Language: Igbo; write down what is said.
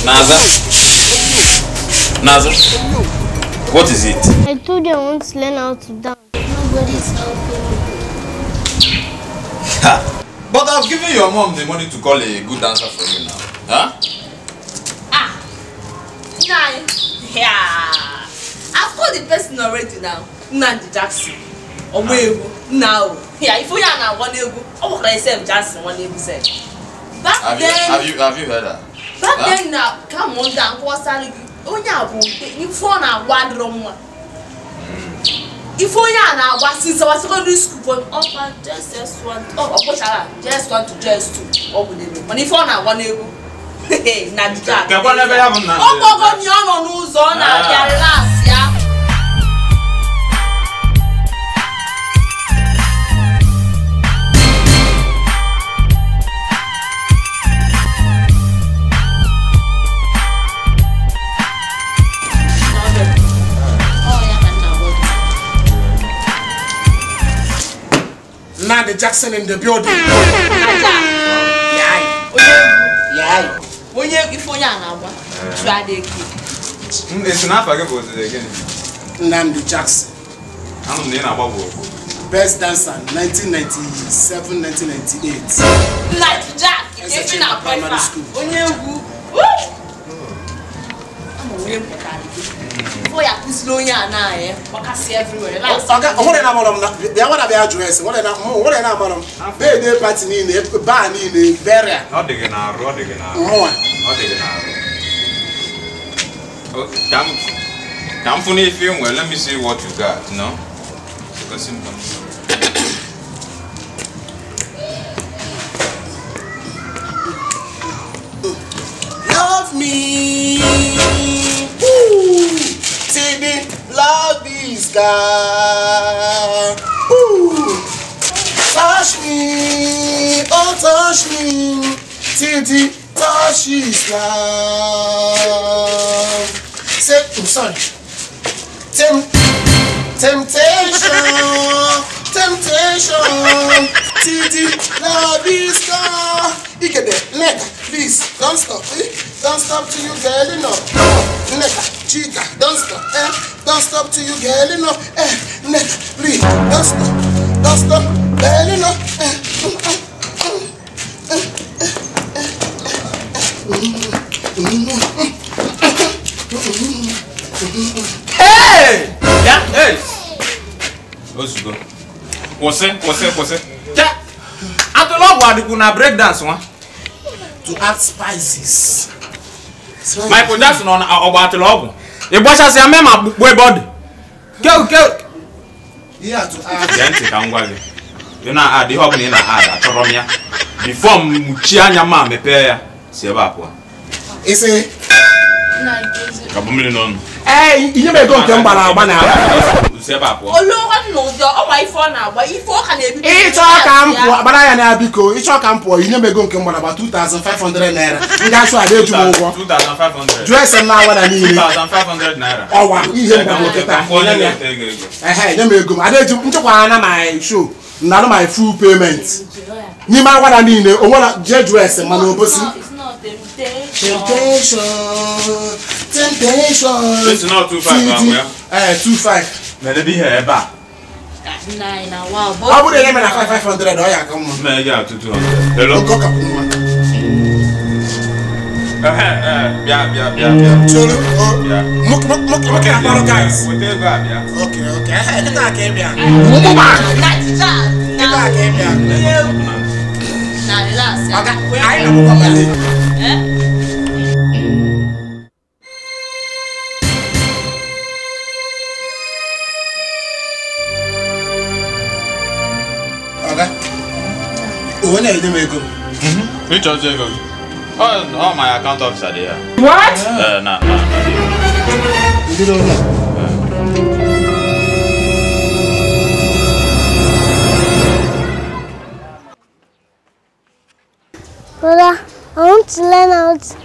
Naza? Naza? What is it? I told you I want to learn how to dance. Nobody's helping me. Ha! But I've given your mom the money to call a good dancer for you now. Huh? Ah! Nine. Yeah! I've called the person already now. Nnamdi Jackson. Omewu. Now. Yeah, if you are now one egu, I will myself Jackson one egu self. Back then. Have you heard that? Back then now, come on down, onye bụ ife ọ na-agba adịrọ mma. Ife onye a na-agba since our secondary school from upper JSS1 ọ kpọchara JS1 to JS2 ọ bụ n'ebe mana ife ọ na-agba n'egwu na Jack. Ọ kpọgo m ya ọ nọ n'ụzọ ọ na-abịa relax ya. Nnamdi Jackson in the building. Yeah. Onye ife onye a na-agba It's not again. Nnamdi Jackson. I'm the best dancer 1997 1998. Nnamdi Jack, if you na primary school. Onye egwu. Before you put onye a na gbakasị everywhere. Oga, o nwere na amara m na bịa nwara bịa jụọ ese, nwere na nwere na amara m. Birthday party niile, bar niile, burial. Ọ dị gị n'arụ, ọ dị gị n'arụ. Mụnwa. Ọ dị gị n'arụ. Okay, ka m fụ n'ife ị nwere, let me see what you got, no? Gosi m. Love me. Ooh. TD, love this guy. Ooh. Touch me, oh touch me. TD, touch his love. Say, I'm sorry. Temptation, temptation. TD, love this guy. Ikede, nigga, please, don't stop. Eh? Don't stop till you get enough. Nigga, chica, don't stop. Eh? Don't stop till you get enough. Eh? Nigga, please, don't stop. Don't stop, get enough. Eh? Hey! Yeah, hey! Ozugbo. Kwụsị, kwụsị, kwụsị. Cha! Atụla ọgwụ adịkwu na break dance nwa. To add spices. Michael Jackson ọ ọgba atụla ọgwụ. Ị gbachasịa mee ma kpukpu ebe ọ dị. Ke ke. Yeah, to add. Gee ntị ka m gwa gị. Ị na-add ihe ọbụla ị na-add achọrọ m ya. Before m mụchie anya ma mepee ya, si ebe a pụọ. Isi. Ka bụ mmiri n'ọnụ. Ee, ihe m ego nke m gbara agba na Si ebe a pụọ. Oluwa n'ụdị ọnwa ife ọ na-agba ife ọ ka na-ebido. Ịchọ ka m pụọ, gbara ya na biko, ịchọ ka m pụọ, ihe m ego nke m gbara agba 2500 naira. Ndị achụ ada eju m ụgwọ. 2500. Jụọ ese m na-awa na niile. 2500 naira. Ọwa ihe m gbara kịta. Ehe, nye m ego m. Ada eju m nchekwa na my show, na my full payment. N'ime awada niile, o nwere jee jụọ ese mana obosi. Temptation, temptation. It's not 25, yeah. Eh, 25. Mere bi here ebe a. Nine na wow. Ọ bụrụ na eme na 5500 ọ ya aka mma. Mee ya 200. Hello. Ogo ka mma. Eh, bịa bịa bịa bịa. Choro, o. Mok mok mok mok na kpọrọ guys. Weta ego a bịa. Okay, okay. Eh, kịta ka ị bịa. Kịta ka ị bịa. Na relax. Oga, anyị na-akwụkwọ mali. Eh? Oga, onye na-enye m ego m? Ịchọzi ego gị? Oh, my account officer there. What? Na. Ndị n'ụlọ. Brother, I want to learn how to